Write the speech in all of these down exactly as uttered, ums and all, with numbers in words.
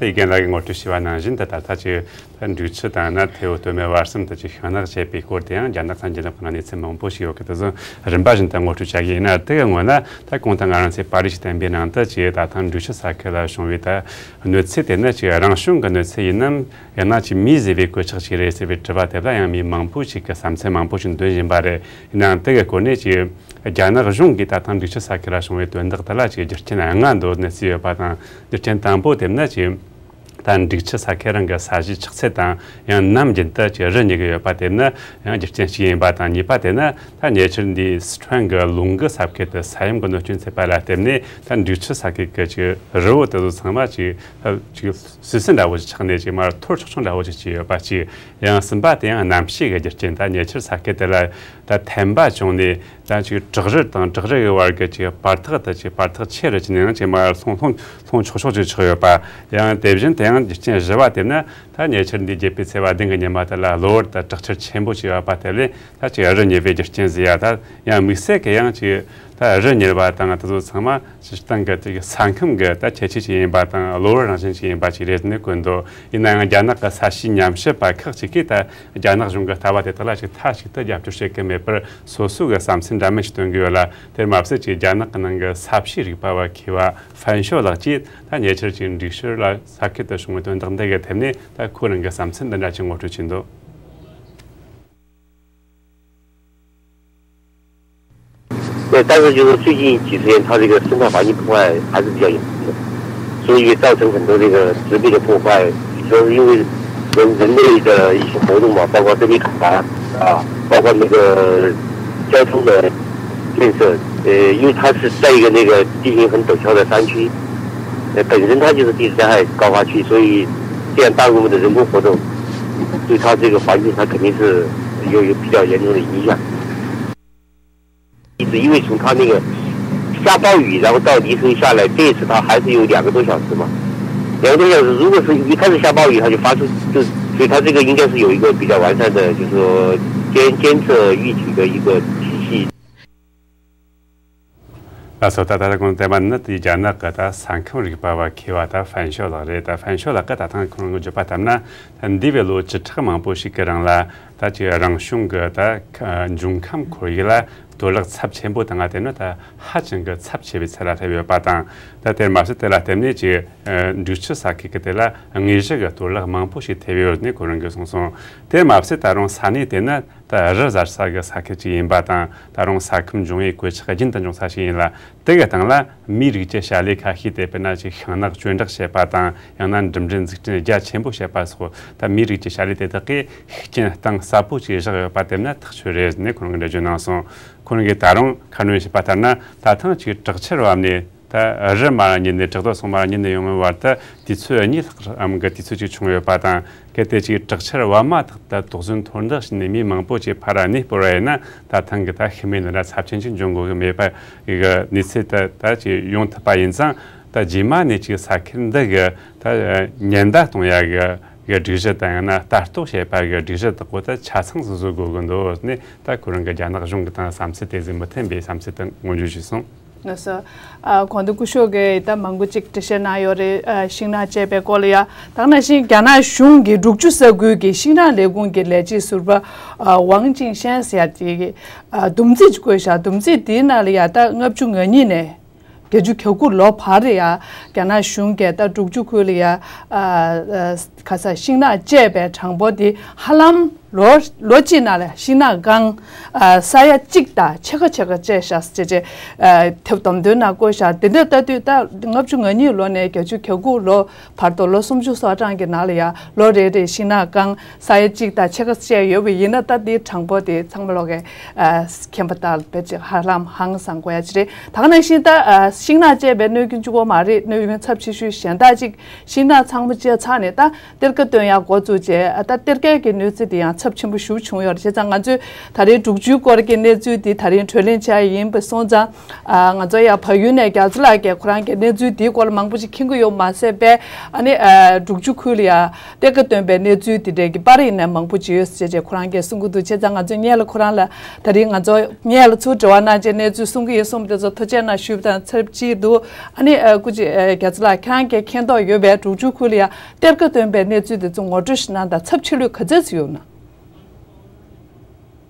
ཡིག་རྒན་ལགས་ཀྱིས་ངོ་སྤྲོད་བྱས་པ་ནང་བཞིན་དུ། ད་ལྟ་ཅིག་ད་འབྲུག་ཆུ་དང་ན་ཐེ་བོ་སྟོད་སྨད་བར་གསུམ་དུ་ཅིག་ཤིང་ནགས་བཅད་པའི་སྐོར་དེ་ཡང་རྒྱ་ནག་དང་འབྲེལ་ལམ་ཁང་གནས་ཚུལ་མང་པོ་ཞིག་ཡོད་ཀི། དེ་ཚོ་རིམ་པ་བཞིན་དུ་ངོ་སྤྲོད་བྱ་གི་ཡིན་ན། དེ་གི་སྔོན་ན་ད་གོང་དུ་ང་རང་ཚོས་པར་རིས་ཤིག་བསྟན་པའི་ནང་དུ་ཅིག་ད་ཐེངས་འབྲུག་ཆུ་ས་ཁུལ་ལ་བྱུང་བའི་ད་གནོད་འཚེ་དེ་ནི་ཅིག་རང་བྱུང་གི་གནོད་འཚེ་ཡིན་ནམ། ཡང་ན་ཅིག་མིས་བཟོས་པའི་གོད་ཆག་ཅིག་རེད་ཟེར་བའི་དྲི་བ་དེ་ལ་ཡང་མི་མང་པོ་ཞིག་གིས་བསམ་ཚུལ་མང་པོ་ཞིག་འདོན་བཞིན་པ་རེད། ཡིན་ནའང་དེ་གི་སྐོར་ནས་ཅིག་རྒྱ་ནག་གཞུང་གིས་ད་ཐེངས་འབྲུག་ཆུ་ས་ཁུལ་ལ་བྱུང་བའི་དོན་དག་དེ་ལ་ཅིག་རྒྱུ་རྐྱེན་ལྔ་འདོད་གནས་ཚུལ་ཡོད་པ་དང་། རྒྱུ་རྐྱེན་དང་པོ་དེ་ནི་ཅིག་ད་འབྲུག་ཆུ་ས་ཁུལ་རང་གི་ས་གཞི་ཆགས་ཚད་དང་ཡང་ནམ་རྒྱུན་དུ་ཅིག་རི་རྙེད་ཀྱི་ཡོད་པ་དེ་ནི་ཡང་རྒྱུ་རྐྱེན་གཅིག་ཡིན་པ་དང་། གཉིས་པ་དེ་ནི་ད་ཉེ་ཆར་འདིའི་སི་ཁྲོན་གྱི་ལུང་གི་ས་ཁུལ་དུ་ས་ཡོམ་གྱི་གནོད་སྐྱོན་ཐེབས་པ་ལ་བརྟེན་ནས། ད་འབྲུག་ཆུ་ས་ཁུལ་གྱི་ཅིག་རི་བོ་དེ་ཚོ་ཚང་མ་ཅིག་ད་ཅིག་སུད་སི་འདྲ་བོ་ཅིག་ཆགས་ནས་ཅིག་མར་འཐོར་ཆོག་ཆོག་འདྲ་བོ་ཅིག་ཅིག་ཡོད་པ་གཅིག། ཡང་གསུམ་པ་དེ་ཡང་གནམ་གཤིས་ཀྱི་རྒྱུ་རྐྱེན། ད་ཉེ་ཆར་ས་ཁུལ་དེ་ལ་ད་ཐན་པ་བྱུང་ནས། ད་ཅིག་བྲག་རི་དང་བྲག་རི་གི་བར་གྱི་ཅིག་བར་ཐག་དེ་ཅིག་བར་ཐག་ཆེ་རུ་ཕྱིན་ནས་ཡང་ཅིག་མར་ལྷུང་ལྷུང་ལྷུང་ཆོག་ཆོག་ཅིག་ཆགས་ཡོད་པ། ཡང་དེ་བཞིན་དུ་ཡང་རྒྱུ་རྐྱེན་བཞི་བ་དེ་ནི་ད་ཉེ་ཆར་འདི་བརྒྱད་པའི་ཚེས་པ་བདུན་གྱི་ཉི་མ་དེ་ལ་གློ་བུར་དུ་དྲག་ཆར་ཆེན་པོ་ཞིག་བབས་པ་དེ་ལས་ད་ཅིག་རི་ཉིལ་བའི་རྒྱུ་རྐྱེན་ཟེར་ཡ། ད་ཡང་དམིགས་བསལ་གྱི་ཡང་ཅིག་ད་རི་ཉིལ་བ་དང་དེ་ཚོ་ཚང་མ་སྤྱིར་བཏང་གི་དེ་གི་ས་ཁམས་ཀྱི་ད་ཁྱད་ཆོས་ཅིག་ཡིན་པ་དང་། གློ་བུར་རང་བཞིན་ཅིག་ཡིན་པ་ཅིག་རེད་ནས་བཀོད་འདུག། ཡིན་ན་ཡང་རྒྱ་ནག་གི་ས་གཤིས་ཉམས་ཞིབ་པ་ཁག་ཅིག་གིས་ད་རྒྱ་ནག་གཞུང་གི་ལྟ་བ་དེ་དག་ལ་ཅིག་མཐའ་གཅིག་ཏུ་རྒྱབ་སྐྱོར་བྱེད་ཀྱི་མེད་པར། སོ་སོ་གི་བསམ་ཚུལ་འདྲ་མིན་ཞིག་འདོན་གྱི་ཡོད་ལ། དེར་མ་ཟད་ཅིག་རྒྱ་ནག་གི་ནང་གི་ས་བྱིའུ་རིག་པ་བ་མཁས་པ་ཧྥན་ཞོ་ལགས་ཀྱིས་ད་ཉེ་ཆར་ཅིག་འབྲུག་ཆུ་ལ་ས་ཁུལ་དུ་བྱུང་བའི་དོན་དག་འདི་གི་ཐད་ནས་ད་ཁོ་རང་གི་བསམ་ཚུལ་འདི་འདྲ་ཅིག་ངོ་སྤྲོད་བྱས་འདུག། 对，但是就是最近几十年，它这个生态环境破坏还是比较严重的，所以造成很多这个植被的破坏。你说是因为人人类的一些活动嘛，包括森林砍伐啊，包括那个交通的建设，呃，因为它是在一个那个地形很陡峭的山区，呃，本身它就是地质灾害高发区，所以这样大规模的人工活动，对它这个环境它肯定是有有比较严重的影响。 一直因为从它那个下暴雨，然后到泥层下来，这一次它还是有两个多小时嘛。两个多小时，如果是一开始下暴雨，它就发出，就所以它这个应该是有一个比较完善的，就是说监监测预警的一个体系。 ལགས་སོ། ད་ད་ལྟ་གོང་དུ་བསྟན་པ་ནི་དེ་རྒྱ་ནག་གི་ད་ས་ཁམས་རིག་པ་བ་མཁས་པ་ད་ཧྥན་ཞོ་ལགས་རེད། ད་ཧྥན་ཞོ་ལགས་ཀྱིས་ད་ཐེངས་ཁོང་རང་གིས་བརྗོད་པ་ལྟར་ན། ད་འདས་པའི་ལོ་བཅུ་ཕྲག་མང་པོ་ཞིག་གི་རིང་ལ་ད་ཅིག་རང་བྱུང་གི་ད་འབྱུང་ཁམས་ཁོར་ཡུག་ལ་གཏོར་བརླག་ཚབས་ཆེན་པོ་བཏང་བ་དེ་ནི་ད་ཧ་ཅང་གི་ཚབས་ཆེ་བའི་ཚད་ལ་སླེབས་ཡོད་པ་དང་། ད་དེར་མ་ཟད་དེ་ལ་བརྟེན་ནས་ཅིག་འབྲུག་ཆུ་ས་ཁུལ་གྱི་དེ་ལ་དངོས་གཞི་གི་གཏོར་བརླག་མང་པོ་ཞིག་ཐེབས་ཡོད་ནས་ཁོ་རང་གིས་གསུངས་སོང་། དེར་མ་ཟད་ད་རུང་ས་གནས་དེ་ནི་ད་རི་གཟར་ས་གི་ས་ཁུལ་ཅིག་ཡིན་པ་དང་། ད་རུང་ས་ཁམས་འབྱུང་བའི་གོད་ཆག་རྒྱུན་དུ་འབྱུང་ས་ཞིག་ཡིན་ལ། དེ་གི་སྟེང་ལ་མིའི་རིགས་ཀྱི་བྱ་ལས་ཁ་ཤས་དེ། དཔེར་ན་ཅིག་ཤིང་ནགས་གཅོད་འབྲེག་བྱེད་པ་དང་། ཡང་ན་འགྲིམ་འགྲུལ་འཛུགས་སྐྲུན་རྒྱ་ཆེན་པོ་བྱེད་པ་སོགས། ད་མིའི་རིགས་ཀྱི་བྱ་ལས་དེ་དག་གིས་ཤུགས་རྐྱེན་གཏིང་ཟབ་པོ་ཅིག་བཞག་ཡོད་པ་དེ་ནི་ཐག་ཆོད་རེད་ནས་ཁོ་རང་གིས་འགྲེལ་བརྗོད་གནང་སོང་། ཁོ་རང་གིས་ད་རུང་ཁ་སྣོན་བྱས་པ་ལྟར་ན། ད་ཐེངས་ཅིག་དྲག་ཆར་བབས་ནས། ད་རི་མར་ཉིལ་ནས། བྲག་རྡོ་སོགས་མར་ཉིལ་ནས་ཡོང་བའི་བར་དུ་དུས་ཚོད་གཉིས་ལྷག་རམ་གྱི་དུས་ཚོད་ཅིག་བྱུང་ཡོད་པ་དང་། གལ་ཏེ་ཅིག་དྲག་ཆར་བབས་མ་ཐག་ཏུ་དོགས་ཟོན་འཐོར་འདེགས་བྱས་ནས་མི་མང་པོ་ཅིག་ཕར་ར་གནས་སྤོར་བ་ཡིན་ན། ད་ཐེངས་ཀྱི་ད་ཤི་རྨས་ནི་ར་ཚབས་ཆེན་ཅིག་འབྱུང་དགོས་ཀྱི་མེད་པ་གི་གནས་ཚུལ་དེ་ད་ཅིག་ཡོང་ཐུབ་པ་ཡིན་ཙང་། ད་རྗེས་མ་ནས་ཅིག་ས་ཁུལ་འདི་གི་ད་ཉེན་བརྡ་གཏོང་ཡ་གི་གི་སྒྲིག་གཞི་དང་། ཡང་ན་ལྟ་རྟོག་བྱེད་པ་གི་སྒྲིག་གཞི་དག་པོ་ད་ཆ་ཚང་ཞིག་བཟོ་དགོས་ཀྱི་འདུག་ནས། ད་ཁོ་རང་གི་རྒྱ་ནག་གཞུང་གི་སྟེང་བསམ་ཚུལ་དེ་ཟིན་མི་མཐུན་པའི་བསམ་ཚུལ་དེ་མངོན་བརྗོད་བྱས་སོང་། ལགས་སོ། ཨ། གོང་དུ་སྐུ་ཞབས་ཀྱིས་ད་མང་པོ་ཅིག་འགྲེལ་བཤད་གནང་ཡོད་རེད། ཨ། ཤིང་ནགས་བཅད་པའི་སྐོར་ལ་ཡ། ད་ག་ནང་བཞིན་རྒྱ་ནག་གཞུང་གི་འབྲུག་ཆུ་ས་ཁུལ་གྱི་ཤིང་ནགས་ལས་ཁུངས་ཀྱི་ལས་བྱེད་ཟུར་པ། ཨ། ཝང་ཅིང་ཤན་ཟེར་ཡ་དེ་གིས། ཨ། བསྡོམས་རྩིས་ཅིག་བཀོད་བཞག་བསྡོམས་རྩིས་དེའི་ནང་ལ་ཡ་ད་ལྔ་བཅུ་ང་གཉིས་ནས་བརྒྱད་ཅུ་གྱ་དགུ་ལོ་བར་ཡ། རྒྱ་ནག་གཞུང་གིས་ད་འབྲུག་ཆུ་ཁུལ་ལ་ཡ། ཨ། ཨ། ག་ས་ཤིང་ནགས་བཅད་པའི་གྲངས་འབོར་དེ་ཧ་ལམ་ལོ་ལོ་གཅིག་ནང་ལ་ཤིང་ནགས་བཀང་། ཨ། ས་ཡ་གཅིག་དང་ཕྱེད་ཀ་ཕྱེད་ཀ་བཅད་བཞག་ཅེས་བཅས། ཨ། དེབ་བསྡོམས་དོན་ནང་བཀོད་བཞག་དེ་འདྲ་ལྟ་དུས་ད་ལྔ་བཅུ་ང་གཉིས་ལོ་ནས་བརྒྱད་ཅུ་གྱ་དགུ་ལོ་བར་དུ་ལོ་སུམ་ཅུ་སོ་གྲངས་ཀྱི་ནང་ལ་ཡ་ལོ་རེ་རེར་ཤིང་ནགས་བཀང་། ས་ཡ་གཅིག་དང་ཕྱེད་ཀ་བཅད་ཡོད་པ་ཡིན་ན། ད་དེའི་གྲངས་འབོར་དེ་ཚང་མ་ལོག་གི། ཨ། མཁྱེན་པ་ལྟར་དཔེ་ཅིག་ཧ་ལམ་ཧང་སང་དགོས་ཡ་ཅིག་རེད། ད་ག་ནང་བཞིན་ད། ཨ། ཤིང་ནགས་བཅད་པའི་གནོད་སྐྱོན་གཅིག་པོ་མ་རེད། གནོད་སྐྱོན་ཚབས་ཆེ་ཤོས་གཞན་དག་ཅིག་ཤིང་ནགས་ཚང་མ་བཅད་ཚར་ནས་ད་གཏེར་ཁ་བཏོན་ཡག་འགོ་བཙུགས་རྗེས། ཨ། ད་གཏེར་ཁའི་གི་གནོད་འཚེ་དེ་ཡང་ ཚབས་ཆེན་པོ་ཞེ་པོ་བྱུང་ཡོད་རེད། བྱས་ཙང་ང་ཚོས་ད་རེས་འབྲུག་ཆུའི་སྐོར་གྱི་གནས་ཚུལ་འདི་ད་རེས་གྲོས་གླེང་བྱས་ཡིན་པ་སོང་ཙང་། ཨ། ང་ཚོ་ཡང་བལ་ཡུལ་ནས་རྒྱ་མཚོ་ལགས་ཀྱིས་ཁོ་རང་གི་གནས་ཚུལ་འདིའི་སྐོར་ལ་མང་པོ་ཞིག་མཁྱེན་གྱི་ཡོད་མ་ཟད་པས། ཨ་ནི། ཨ། འབྲུག་ཆུ་ཁུལ་ལ་ཡང་གཏེར་ཁ་སྟོན་པའི་གནས་ཚུལ་འདི་འདྲའི་གི་པར་ཡིན་ནའི་མང་པོ་ཅིག་ཡོད་ཟེར་བྱས་ཁོ་རང་གིས་གསུང་གི་འདུག་བྱས་ཙང་ང་ཚོས་སྔོན་ལ་ཁོ་རང་ལ་ད་རེས་ང་ཚོ་སྔོན་ལ་ཚུར་འབྲེལ་བ་གནང་བྱས་གནས་ཚུལ་གསུང་གི་ཡོད་གསུངས་པ་དེ་ཚོ་ཐུགས་རྗེ་གནང་ཞུས་པ་དང་ཆབས་ཅིག་ཏུ། ཨ་ནི། ཨ། སྐུ་མཁྱེན། ཨ། རྒྱ་མཚོ་ལགས་ཁྱེད་རང་གིས་མཁྱེན་རྟོགས་ཡོད་པའི་འབྲུག་ཆུ་ཁུལ་ལ་ཡང་གཏེར་ཁ་སྟོན་པའི་གནས་ཚུལ་དེ་ཚོ་ངོ་སྤྲོད་ཞིག་གནང་དང་། ཚབས་ཆེ་ལོས་ག་ཚོད་ཅིག་ཡོད་ན།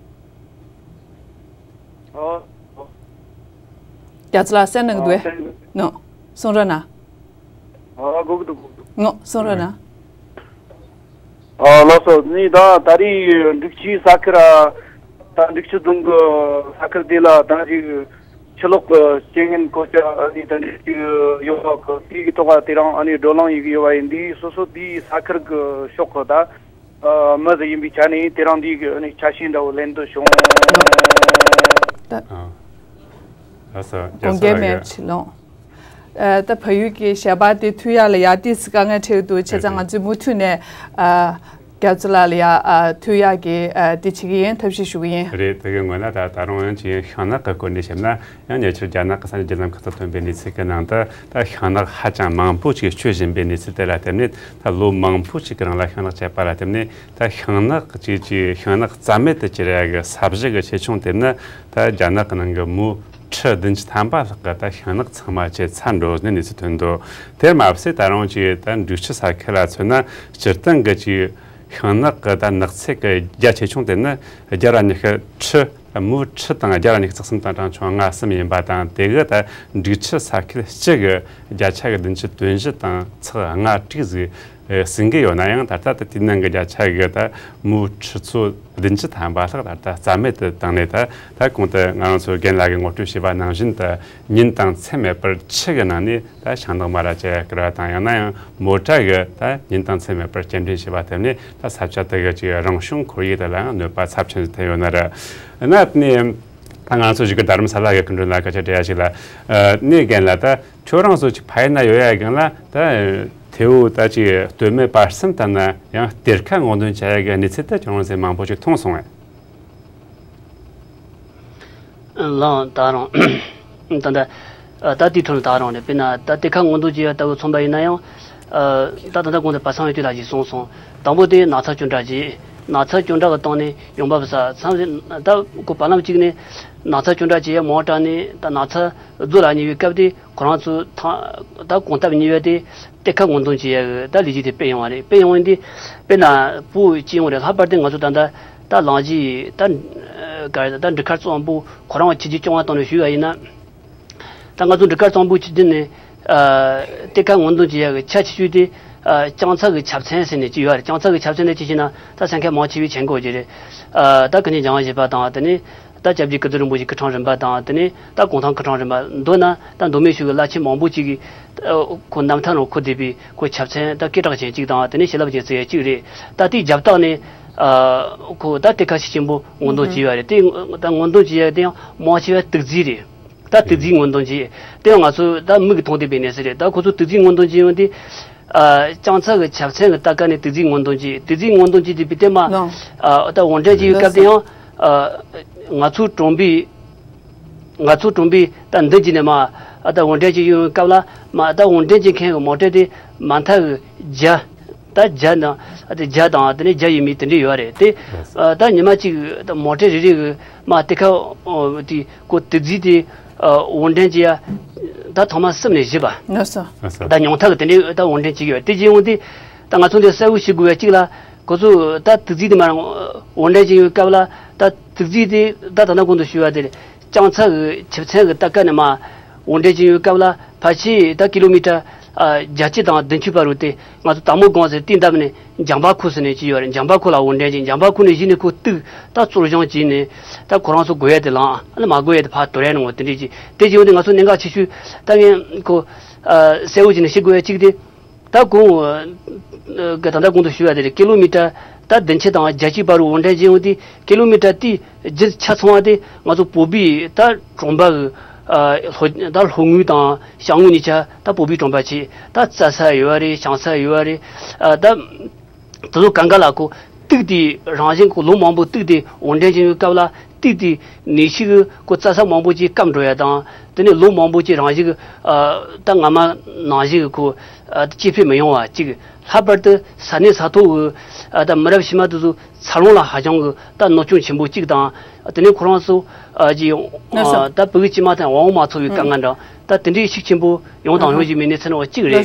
ཨོ། རྒྱ་མཚོ་ལགས་གསན་གནང་གི་འདུག་ཨེ། ཨོ། གསན་གནང་། ནོ། གསུང་རོགས་གནང་། ཨོ། གོ་གི་འདུག་གོ་གི་འདུག་ངོ་སོང་རོགས་གནང་། ཨོ། ལགས་སོ། ནི་ད་ད་རེས་འབྲུག་ཆུའི་ས་ཁུལ་ར། ད་འབྲུག་ཆུ་རྫོང་གི་ས་ཁུལ་དེ་ལ་ད་ཅིག་ཆུ་ལོག་གི་རྐྱེན་ངན་གོ་ཆ་ཨ་ནི་ད་འདྲ་ཅིག་ཡོད་པ་གི་དེའི་ཐོག་ལ་དེ་རིང་ཨ་ནི་བགྲོ་གླེང་ཡེད་ཀྱི་ཡོད་པ་ཡིན་དུས། སོ་སོ་དེའི་ས་ཁུལ་གི་ཕྱོགས་གི་ད་ཨ་མི་ཟིག་ཡིན་པའི་ཆ་ནས་དེ་རིང་འདིའི་གི་ཨ་ནི་ཆ་ཤས་འདྲ་བོ་ལེན་འདོད་བྱུང་། ད་ཨ། ལགས་སོ། རྒྱ་དགོངས་མཚོ་འགལ་ལགས་མེད་ཀྱི། ཕྱིར་ལོང་། ཨ། ད་བལ་ཡུལ་གྱི་ཞལ་པར་དེ་མཐུད་ཡག་ལ་ཡ་ཏོག་ཙམ་དཀའ་ངལ་འཕྲད་ཀྱི་འདུག་བྱས་ཙང་ང་ཚོས་མུ་མཐུད་ནས། ཨ། རྒྱ་མཚོ་ལགས་ལ་ཡ། ཨ། མཐུད་ཡག་གི། ཨ། དེ་བྱེད་ཀྱི་ཡིན། ཐབས་ཤེས་ཞུ་གི་ཡིན། རེད། དེ་གི་སྔོན་ལ་ད་ད་རུང་ཡང་ཅིག་ཤིང་ནགས་ཀྱི་སྐོར་ནས་བཤད་ན། ཡང་ཉེ་ཆར་རྒྱ་ནག་གི་ས་གནས་བརྒྱུད་ལམ་ཁག་ཏུ་ཐོན་པའི་གནས་ཚུལ་གྱི་ནང་དུ། ད་ཤིང་ནགས་ཧ་ཅང་མང་པོ་ཅིག་གཅོད་བཞིན་པའི་གནས་ཚུལ་དེ་ལ་བརྟེན་ནས། ད་ལོ་མང་པོ་ཅིག་གི་རིང་ལ་ཤིང་ནགས་བཅད་པ་ལ་བརྟེན་ནས། ད་ཤིང་ནགས་ཀྱི་ཅིག་ཤིང་ནགས་རྩ་མེད་དུ་གྱུར་ཡག་གི་ས་གཞི་གི་ཆེ་ཆུང་དེ་ནི། ད་རྒྱ་ནག་གི་ནང་གི་མུའུ་ཁྲི་བདུན་ཅུ་ཐམ་པ་ལྷག་གི་ད་ཤིང་ནགས་ཚང་མ་བཅད་ཚར་འགྲོ་ནས་གནས་ཚུལ་ཐོན་འདུག་དེར་མ་ཟད། ད་རུང་ཅིག་ད་འབྲུག་ཆུ་ས་ཁུལ་ལ་མཚོན་ན། སྤྱིར་བཏང་གི་ཅིག་ཤིང་ནགས་ཀྱི་ད་ནགས་ཚད་ཀྱི་རྒྱ་ཆེ་ཆུང་དེ་ནི་བརྒྱ་ར་ཉི་ཤུ་ཁྲི། མུའུ་ཁྲི་དང་བརྒྱ་ར་ཉི་ཤུ་རྩ་གསུམ་དང་གྲངས་ཆུང་ལྔ་གསུམ་ཡིན་པ་དང་། དེ་གི་ད་འབྲུག་ཆུ་ས་ཁུལ་སྤྱི་གི་བརྒྱ་ཆ་གི་བདུན་ཅུ་དོན་བཞི་དང་ཚེག་ལྔ་དྲུག་ཟིག་ཟིན་གི་ཡོད་ན་ཡང་། ད་ལྟ་ད་དེའི་ནང་གི་བརྒྱ་ཆ་གི་ད་མུའུ་ཁྲི་ཚོ་བདུན་ཅུ་ཐམ་པ་ལྷག་ད་ལྟ་རྩ་མེད་དུ་བཏང་ནས། ད་ད་གོང་དུ་ང་རང་ཚོ་རྒན་ལགས་ཀྱིས་ངོ་སྤྲོད་བྱས་པ་ནང་བཞིན་དུ། ཉིན་དང་མཚན་མེད་པར་ཆུ་གི་ནང་ནས་ད་ཤིང་ནགས་མར་ར་བཅད་ཡག་བསྐུལ་བ་དང་། ཡང་ན་ཡང་མོ་ཊ་གིས་ད་ཉིན་དང་མཚན་མེད་པར་སྐྱེལ་འདྲེན་བྱས་པ་དེ་ནི། ད་ས་ཆ་དེ་གི་ཅིག་རང་བྱུང་ཁོར་ཡུག་དེ་ལའང་གནོད་པ་ཚབས་ཆེན་ཐེབས་ཡོད་ནི་རེད། ཡིན་ན་ནི། ད་ང་ཚོ་གཞིས་ཀ་རྡ་རམ་ས་ལ་གི་སྐུ་མགྲོན་ལ་སྐད་ཆ་དྲི་ཡ་ཞིག་ལ། ཨ། ནི་རྒན་ལགས། ད་ཁྱོད་རང་ཚོ་ཅིག་ཕ་ཡུལ་ན་ཡོད་ཡ་སྒང་ལ། ད་ཐེ་བོ་ད་ཅིག་སྟོད་སྨད་བར་གསུམ་ལྟར་ན་ཡང་གཏེར་ཁ་སྔོག་འདོན་བྱ་ཡ་གི་གནས་ཚུལ་དེ་ཁྱོད་རང་ཚོས་མང་པོ་ཅིག་མཐོང་སོང་ངས། ལགས། ད་རུང་ད་ད་ད་དེའི་ཐོག་ནས་ད་རུང་རེད། དཔེར་ན་ད་གཏེར་ཁ་སྔོག་འདོན་བྱེད་ཡ་ལྟ་བུ་མཚོན་པ་ཡིན་ན་ཡང་། ཨ། ད་ད་ལྟ་གོང་དུ་པ་སངས་ཡོད་དུས་ལ་ཞིག་གསུངས་སོང་། དང་པོ་དེ་ནགས་ཚལ་གཅོད་འབྲེག་བྱས། ནགས་ཚལ་གཅོད་འབྲེག་གི་སྟེང་ནས་ཡོང་འབབ་ཟ་ཚང་། ད་ཁོ་བར་ལམ་གཅིག་ནས་ནགས་ཚལ་གཅོད་འབྲེག་བྱེད་ཡ་མོ་ཊ་ནས་ད་ནགས་ཚལ་རྫོང་ལ་ཉེ་བའི་སྐབས་དེ། ཁོ་རང་ཚོ་ཐང་ད་གོམ་སྟབས་ཉེ་བ་དེ་གཏེར་ཁ་སྔོག་འདོན་བྱེད་ཡ་གི་ད་ལས་གཞི་དེ་སྤེལ་ཡོང་བ་རེད། སྤེལ་ཡོང་བ་འདི་དཔེར་ན་བོད་སྤྱི་ཡོངས་རེད། ལྷག་པར་དུ་ང་ཚོ་ད་ད་ད་གླང་ཇི་ད་ག་རེ་ད་འབྲུག་མཁར་གཙང་པོ་ཁོ་རང་ཆུ་རྒྱུན་རྐྱང་བ་སྟེང་ནས་ཞུས་པ་ཡིན་ན། ད་ང་ཚོ་འབྲུག་མཁར་གཙང་པོའི་ཆུ་རྒྱུན་ནས། ཨ། གཏེར་ཁ་སྔོག་འདོན་བྱེད་ཡ་གི་ཆ་ཆེ་ཤོས་དེ། ཨ། རྐྱང་ཚད་ཀྱི་ཆ་ཚང་ཟེར་ནས་ཅིག་ཡོད་རེད། རྐྱང་ཚད་ཀྱི་ཆ་ཚང་དེ་ཅི་ཞེ་ན། ད་ས་ཁ་མང་ཆེ་བས་མཁྱེན་གོ་གི་རེད། ཨ། ད་ཀུན་མཁྱེན་འཇམ་དབྱངས་བཞད་པ་དང་། དེ་ནས་ད་སྐྱབས་རྗེ་ཀིརྟི་རིན་པོ་ཆེའི་སྐུ་ཕྲེང་རིམ་པ་དང་། དེ་ནས་ད་གུང་ཐང་སྐུ་ཕྲེང་རིམ་པ། མདོར་ན་ད་མདོ་སྨད་ཆོལ་ཁའི་བླ་ཆེན་མང་པོ་ཅིག་གིས། ཨ། ཁོ་རྣམ་ཐར་ནང་འཁོད་བསྡད་པའི་ཁོ་ཆ་ཚང་ད་སྐད་གྲགས་ཅན་གཅིག་དང་། དེ་ནས་བྱིན་རླབས་ཅན་ཟེར་ཡ་གཅིག་རེད། ད་དེའི་རྒྱབ་ལྟག་ནས། ཨ། ཁོ་ད་གཏེར་ཁ་ཆེ་ཆེན་པོ་སྔོག་འདོན་བྱས་ཡོད་རེད། དེ་ད་སྔོག་འདོན་བྱས་ཡ་དེ་ཡང་མང་ཆེ་བ་དུག་རྫས་རེད། ད་དུག་རྫས་སྔོག་འདོན་བྱས། དེ་ཡང་ང་ཚོ་ད་མིག་གིས་མཐོང་བསྡད་པའི་གནས་ཚུལ་རེད། ད་ཁོ་ཚོ་དུག་རྫས་སྔོག་འདོན་བྱེད་ཡོང་དུས། ཨ། རྐྱང་ཚད་ཀྱི་ཆ་ཚང་གི་སྟབས་ཀ་ནས་དུག་རྫས་སྔོག་འདོན་བྱས། དུག་རྫས་སྔོག་འདོན་བྱས་དུས་པའི་སྟེང་མ། ལགས། ཨ། ད་འོར་འདྲེན་བྱེད་ཡོད་སྐབས་དེ་ཡང་། ཨ། ང་ཚོ་གྲོང་པའི། ང་ཚོ་གྲོང་པའི་ད་མདུན་གྱི་ནས་མ། ཨ། ད་འོར་འདྲེན་བྱེད་ཡོང་སྐབས་ལ་མ། ད་འོར་འདྲེན་བྱེད་མཁན་གྱི་མོ་ཊ་དེ་མ་མཐའ་གི་བརྒྱ། ད་བརྒྱ་དང་། ཨ། དེ་བརྒྱ་དང་དེ་ནས་བརྒྱ་ཡས་མས་དེ་འདྲ་ཡོད་རེད། དེ། ཨ། ད་ཉི་མ་གཅིག་ད་མོ་ཊ་རེ་རེ་གི་མ་གཏེར་ཁ། ཨོ། དེ་ཁོ་དུག་རྫས་དེ། ཨ། འོར་འདྲེན་བྱེད་ཡ་ད་ཐེངས་མ་གསུམ་ནས་བཞི་པ། ལགས་སོ། ད་ཉུང་མཐའ་གི་དེ་འདྲའི་ད་འོར་འདྲེན་བྱེད་ཀྱི་ཡོད། དེ་བྱེད་ཡོང་དུས་ད་ང་ཚོ་འདི་གསལ་བོ་ཤེས་དགོས་པ་གཅིག་ལ། ཁོ་ཚོ་ད་དུག་རྫས་དེ་མར་འོར་འདྲེན་བྱེད་ཡོང་སྐབས་ལ། ད་དུག་རྫས་དེ་ད་ད་ལྟ་གོང་དུ་ཞུས་པ་དེ་རེད། རྐྱང་ཚད་ཀྱི་ཆ་ཚང་གི་སྟབས་ཀ་ནས་མ་འོར་འདྲེན་བྱེད་ཡོང་སྐབས་ལ། ཕལ་ཆེར་ད་ཀི་ལོ་མི་ཊར། ཨ། བརྒྱད་ཅུ་དང་བདུན་ཅུ་བར་དུ། དེ་ང་ཚོ་དར་མོ་སྒང་ཟེར་དེའི་འདབས་ནས་འཇམ་པ་ཁུལ་ཟེར་ནས་ཅིག་ཡོད་རེད། འཇམ་པ་ཁུལ་ལ་འོར་འདྲེན་བྱས། འཇམ་པ་ཁུལ་ནས་གཞི་ནས་ཁོ་གཏུག་ད་གཙོར་བཟུང་བྱས་ནས་ད་ཁོ་རང་ཚོ་དགོས་ཡ་དེ་བླངས། ཨ་ནི་མ་དགོས་ཡ་དེ་ཕར་དོར་ཡ་ནང་དེ་འདྲས་ཅིག་དེ་བྱས་ཡོང་དུས་ང་ཚོ་གནད་འགག་ཆེ་ཤོས་ད་ངས་ཁོ། ཨ། གསལ་བོ་བྱས་ནས་ཤེས་དགོས་ཡ་གཅིག་དེ། ད་གོང་། ཨ། གི་ད་ལྟ་གོང་དུ་ཞུས་པ་དེ་རེད། ཀི་ལོ་མི་ཊར་ད་བདུན་ཅུ་དང་བརྒྱད་ཅུ་བར་དུ་འོར་འདྲེན་བྱས་ཡོང་དུས། ཀི་ལོ་མི་ཊར་དེའི་རྒྱུ་ཆ་ཚང་བ་དེ་ང་ཚོ་བོད་པའི་ད་གྲོང་པ་གི། ཨ། ལྷོ། ད་ལྷོ་ངོས་དང་བྱང་ངོས་གཉིས་ཆ་ད་བོད་པའི་གྲོང་པ་བྱས། ད་རྩྭ་ས་ཡོད་པ་རེད། བྱང་ས་ཡོད་པ་རེད། ཨ། ད་དེ་ཚོ་གང་ག་ལ་ཁོ་ གཏུགས་ཏེ་རང་བཞིན་གོ་ལོ་མང་པོ་གཏུགས་ཏེ་འོར་འདྲེན་བྱེད་པའི་སྐབས་ལ་གཏུགས་ཏེ་ནད་གཞི་གི་གོ་བཙའ་ས་མང་པོ་ཅིག་སྐམ་འགྲོ་ཡ་དང་། དེ་ནས་ལོ་མང་པོ་ཅིག་རང་བཞིན་གི་ད་སྔ་མ་ནང་བཞིན་གི་གོ་སྐྱེ་འཕེལ་མི་ཡོང་བ་གཅིག། ལྷག་པར་དུ་ས་གནས་ས་ཐོག་གི་ད་མི་རབས་ཕྱི་མ་དེ་ཚོ་འཚར་ལོངས་ལ་ཧ་ཅང་གི་ད་གནོད་སྐྱོན་ཆེན་པོ་གཅིག་དང་། དེ་ནས་ཁོ་རང་ཚོ་ཀྱི་ད་བུ་གི་སྐྱེས་མ་ཐག་འོང་མ་ཚོར་བའི་དཀའ་ངལ་འདྲ་ད་དེ་འདྲའི་ཤུགས་ཆེན་པོ་ཡོང་དང་ཡོང་བཞིན་པའི་གནས་ཚུལ་འོག་གཅིག་རེད།